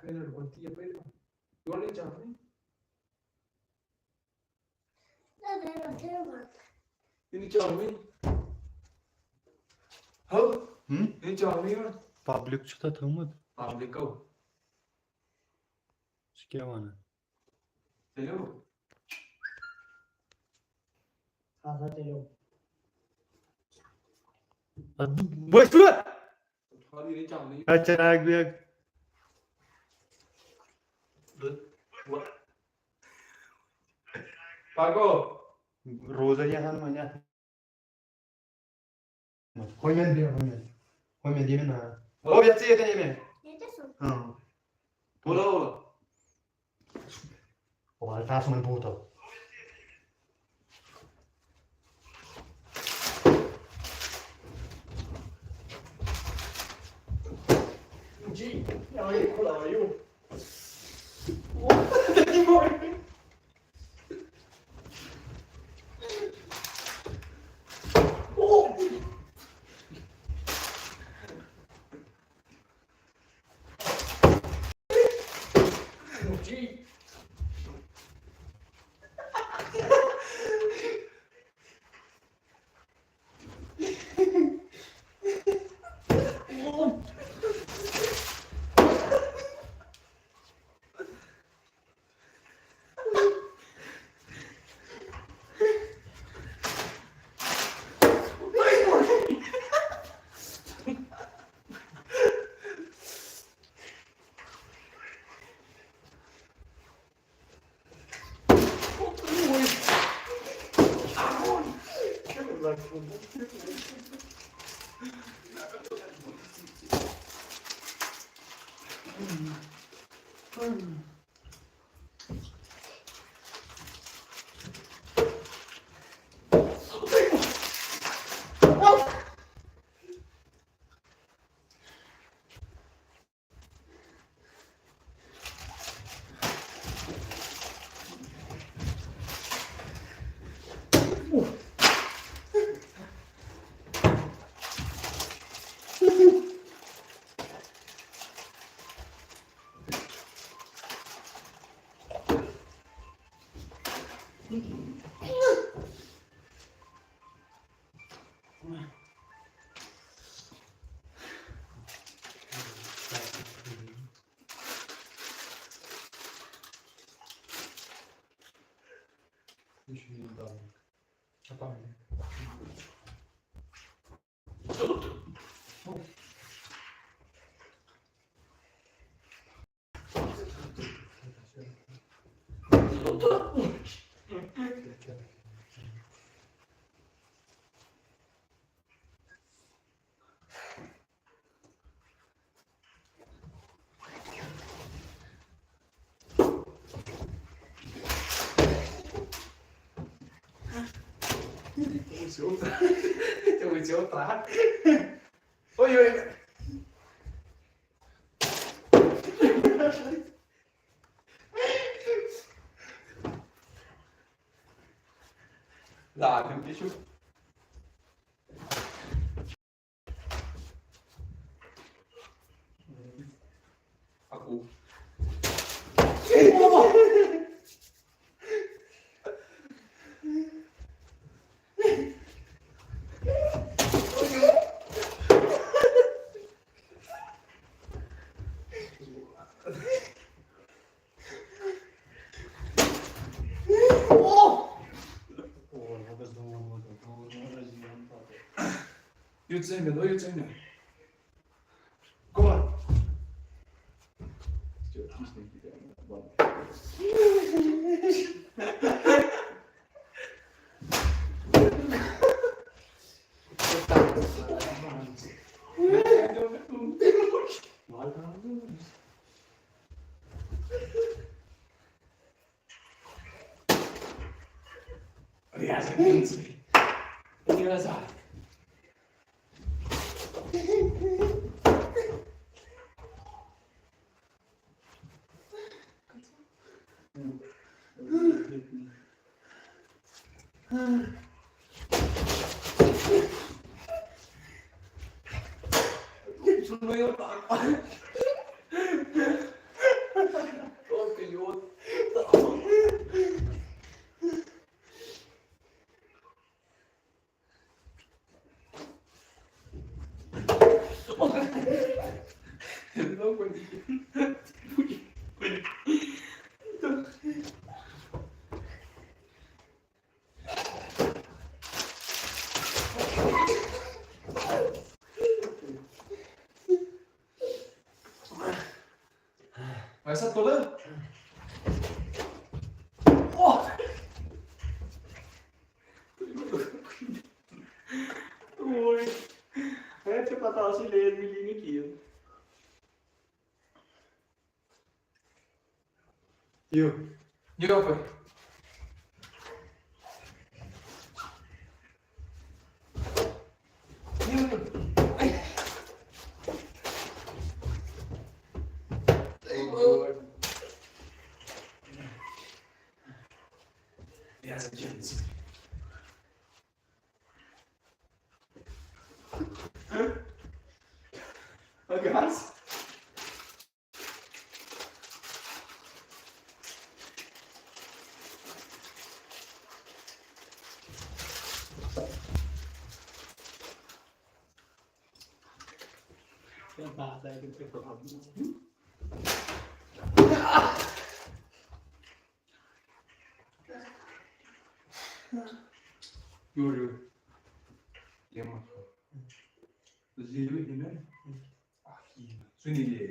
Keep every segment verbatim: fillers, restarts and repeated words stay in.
یِتھَے کٔنۍ رَٹہٕ بہٕ تی یَپٲرۍ۔ یورٕ نہٕ چاہمٕے۔ یہِ نہٕ چاہمٕے۔ ہو۔ ہُم؟ یہِ نہٕ چاہمٕے یورٕ۔ پبلک چھُ تَتھ تھوٚمُت۔ پبلک کَو؟ سُہ کیٛاہ وَنان؟ تیٚلہِ ہو۔ اَدٕ ؤسِو۔ اچھا، راگ بیگ۔ پکو۔ روزا یہِ ہن وۄنۍ اتھ۔ ہُمٮ۪ن دِ، ہُمٮ۪ن۔ ہُمٮ۪ن دِ مےٚ نار۔ او، یتھ ژٕ ییٚتٮ۪ن یہِ مےٚ۔ ییٚتہِ سُہ۔ اۭں۔ بولا، بولا۔ وال تھاو سُمن بوتل۔ جی، how are you? How are you? Ôi, ôi. Là, đừng tiếp xúc. Aku. یُتھ ژٕ مےٚ دۄہ، یُتھ ژٕ مےٚ۔ Come on. Yes, yes. ویسا تُلہٕ۔ اوہ۔ اوے۔ ہے، ژےٚ پتہ ٲسٕے لیز مِلی نہٕ کِہیٖنۍ۔ یہِ۔ یہِ کَپٲرۍ؟ یہِ۔ یہِ ہسا چھِ أمِس۔ ہہ؟ پکھ حظ۔ یور، یور۔ یہِ ما چھُ؟ زیٖرو یہِ مےٚ۔ اکھ یی نہٕ۔ سُہ نِیہِ۔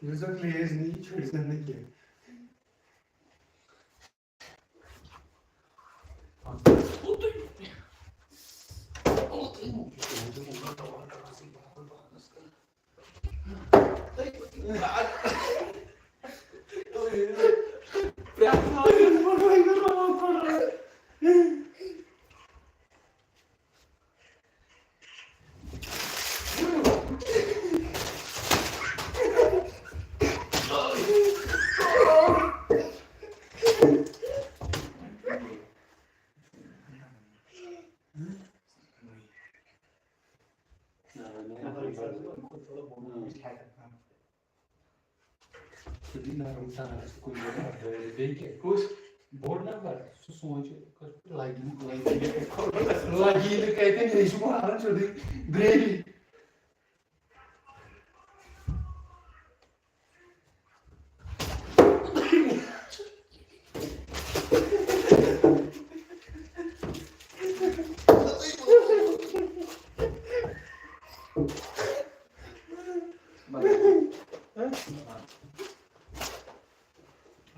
یُس زَن لیز نِیہِ، چھُڑِ زَن نہٕ کینٛہہ۔ سُہ دی نرم تارس تہٕ کُنہِ جایہِ بیٚیہِ کیٛاہ؟ کُس؟ بوٚڑ نفر، سُہ سونٛچہِ، لگہِ، لگہِ، لگہِ نہٕ کتہِ، یہِ چھُ ماران سیوٚدُے گریوی۔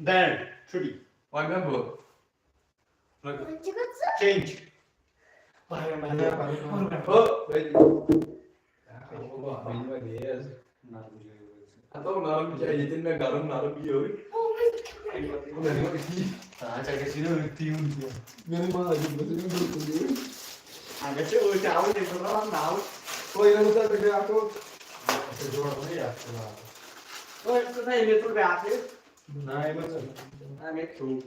Band, چھُٹی۔ وۄنۍ کَر گوٚو؟ Change۔ ہو، وۄنۍ۔ ہتو نرم کیٛاہ، ییٚتٮ۪ن مےٚ گرم نرم یہِ ٲے۔ آ، ژےٚ گژھی نہٕ أتھی یُن کینٛہہ۔ مےٚ نہٕ ماجہِ، بہٕ چھُس نہٕ بِلکُل یہِ۔ اگر ژےٚ أتھۍ آوُے، تیٚلہِ چھُ ترٛاوان ناوٕ۔ تۄہہِ ییٚلہِ تۄہہِ بیٛاکھ اوس۔ اچھا، جوڑ بنٲیِتھ اکھ فِلحال۔ تۄہہِ ٲسوٕ نا ییٚمہِ تُل بیٛاکھ یہِ؟ نہ، یہِ ما ژٔج؟ نہ، مےٚ کھیوٚو۔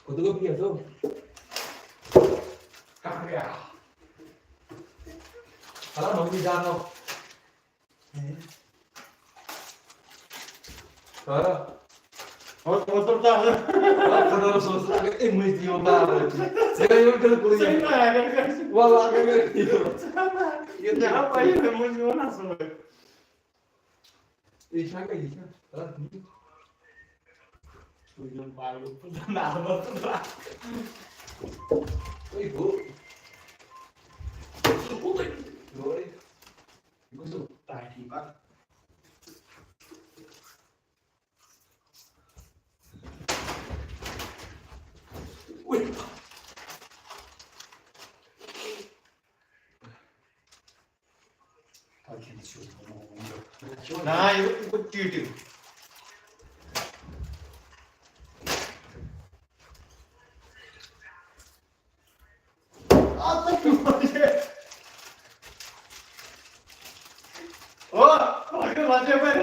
کوٚت گوٚو پِیَس؟ کہاں گیا؟ ہلا، ممی جان ہو۔ ہاں۔ اور کون سا بتا؟ خدا رسول صلی اللہ علیہ وسلم، اے مجھ دیو بابا۔ ژےٚ گٔیو بِلکُل یہِ۔ صحیح نہ، اگر کٲنٛسہِ۔ واللہ، اگر مےٚ یہِ۔ یہِ تہِ ہا پَیی، مےٚ مٔنٛزۍ ووٚن اَصٕل پٲٹھۍ۔ یہِ چھا کَتہِ؟ یہِ چھا؟ رَٹھ یہِ۔ سُہ یِم پاگل، نارمل تہٕ درٛاو۔ تُہۍ گوٚو۔ سُہ کوٚت؟ یورَے۔ یہِ گوٚو سُہ ٹاٹھی پَتہٕ۔ نہ، یہِ گوٚو ٹیٖٹِو۔ او، پاگل، لَجے پَرِ۔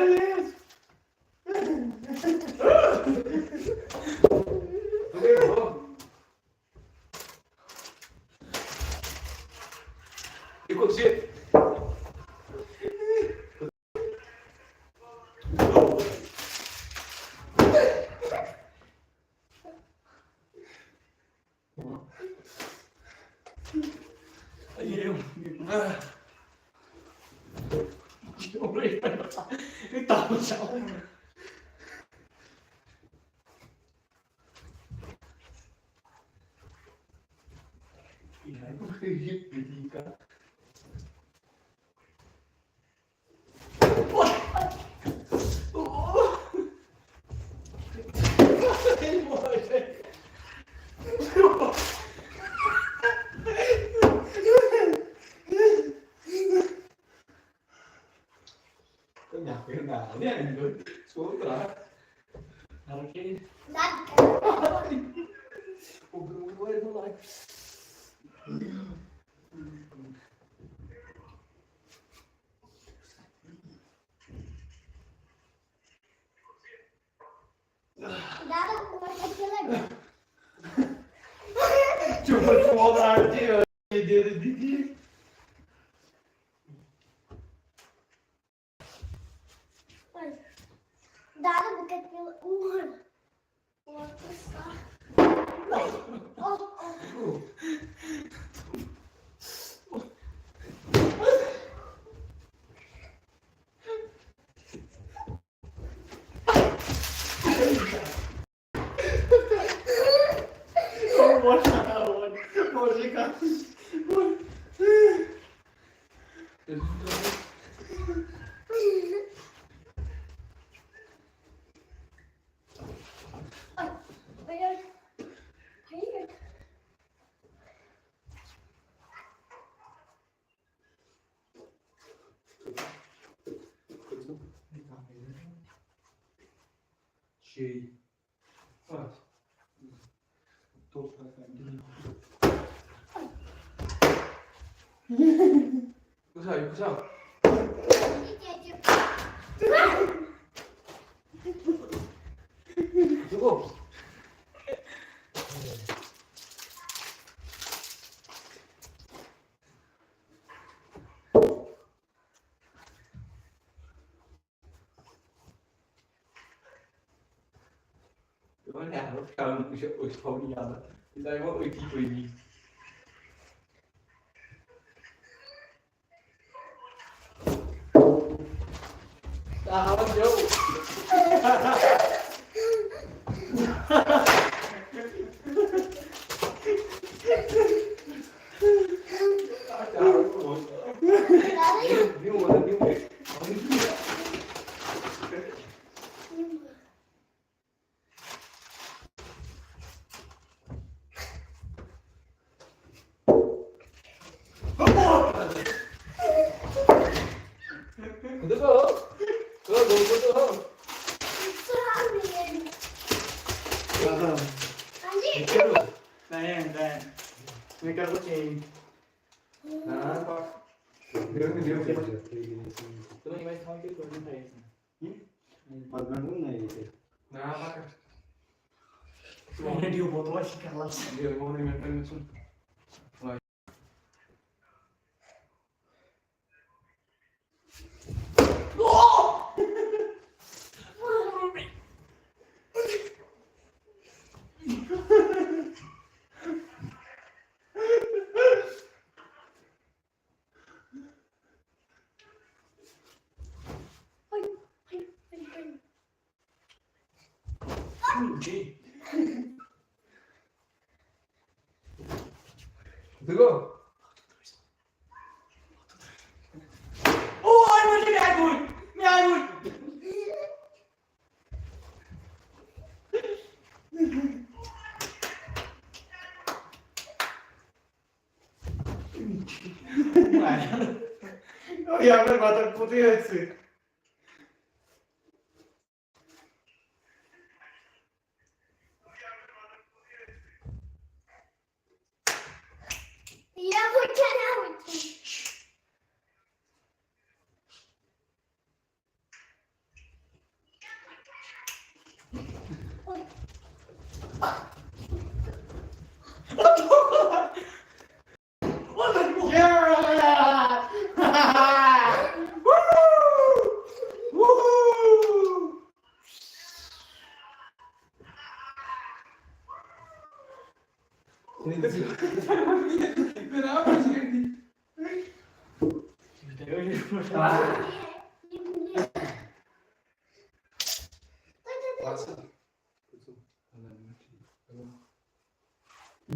دادٕ، بہٕ کَتہِ پیوٚو اوٗر؟ اوترٕ سا۔ شیٚیہِ۔ پانٛژھ۔ کُس آو؟ یہِ کُس آو؟ یہِ گوٚو؟ دَپان، ہے، ہَتھ کَرُن، یہِ چھُ أتھۍ تھاوُن یَلہٕ۔ یہِ تھاوِ وۄنۍ أتی پٔتۍ۔ آواز دیو۔ پَتہٕ گَنٛڈُن نہ ییٚتہِ۔ نہ، پَتہٕ۔ ویڈیو بوتل چھِ کَران۔ یہِ ووٚنُے مےٚ تٔمۍ سُنٛد۔ دُگو۔ اوے، وۄنۍ چھُ میٛانہِ وٕنۍ، میٛانہِ وٕنۍ۔ یَپٲرۍ وَتَن کوٗتٕے أتھۍ سۭتۍ۔ یَپٲرۍ چھَنہٕ یَپٲرۍ۔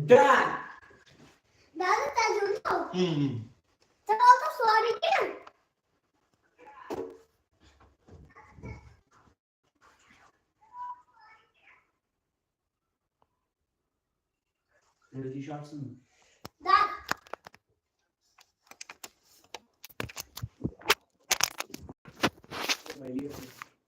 Done. دادٕ تۄہہِ دیُتوٕ؟ Hmm. ژےٚ ووتُتھ سورُے کینٛہہ؟ Ready, Johnson? دَ-